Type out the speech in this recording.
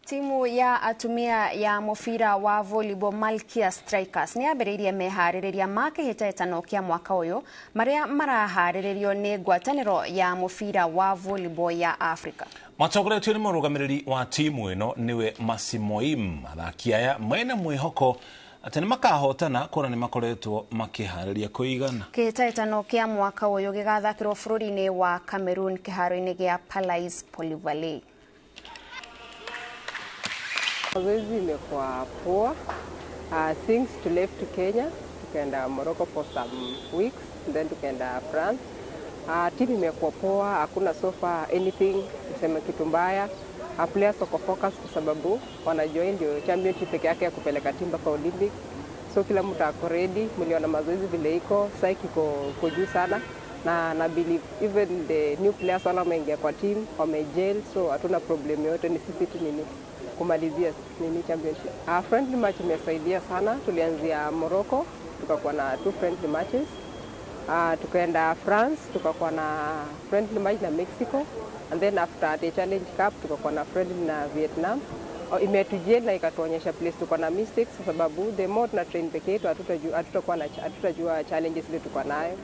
Timu ya atumia ya mũbira wa volleyball Malkia Strikers nĩ yambĩrĩirie meharĩrĩria ma kĩhĩtahĩtano kĩa mwaka ũyũ marĩa maraharĩrĩrio nĩ ngwatanĩro ya mũbira wa volleyball ya Africa. Matongoretio nĩ mũrũgamĩrĩri wa timu ĩno nĩwe Masimoim. Athaki aya mena mwĩhoko atĩ nĩ makahotana kuona nĩ makoretwo makĩharĩria kũigana. Kĩhĩtahĩtano kĩa mwaka ũyũ gĩgathakĩrwo bũrũri-inĩ wa Cameroon kĩharo-inĩ gĩa Palais Polyvalent. Mazoezi imekuwa poa. Since to left to Kenya, tukaenda Morocco for some weeks, then tukaenda France. Team imekuwa poa, hakuna so far anything tuseme kitu mbaya. Players wako focus kwa sababu wanajua hii ndio championship peke yake ya kupeleka timu mpaka Olympics. So kila mtu ako ready, mliona mazoezi vile iko, psyche iko juu sana. Na believe even the new players wala wameingia kwa team, wamegel, so hatuna problem yote, ni sisi tu nini kumalizia nini championship. Friendly match imesaidia sana. Tulianzia Morocco, tukakuwa na 2 friendly matches. Tukaenda France, tukakuwa na friendly match na Mexico, and then after the Challenge Cup tukakuwa na friendly na Vietnam. Imetujel na ikatuonyesha place tuko na mistakes kwa sababu the more tuna train peke yetu hatutajua challenges ile tuko nayo.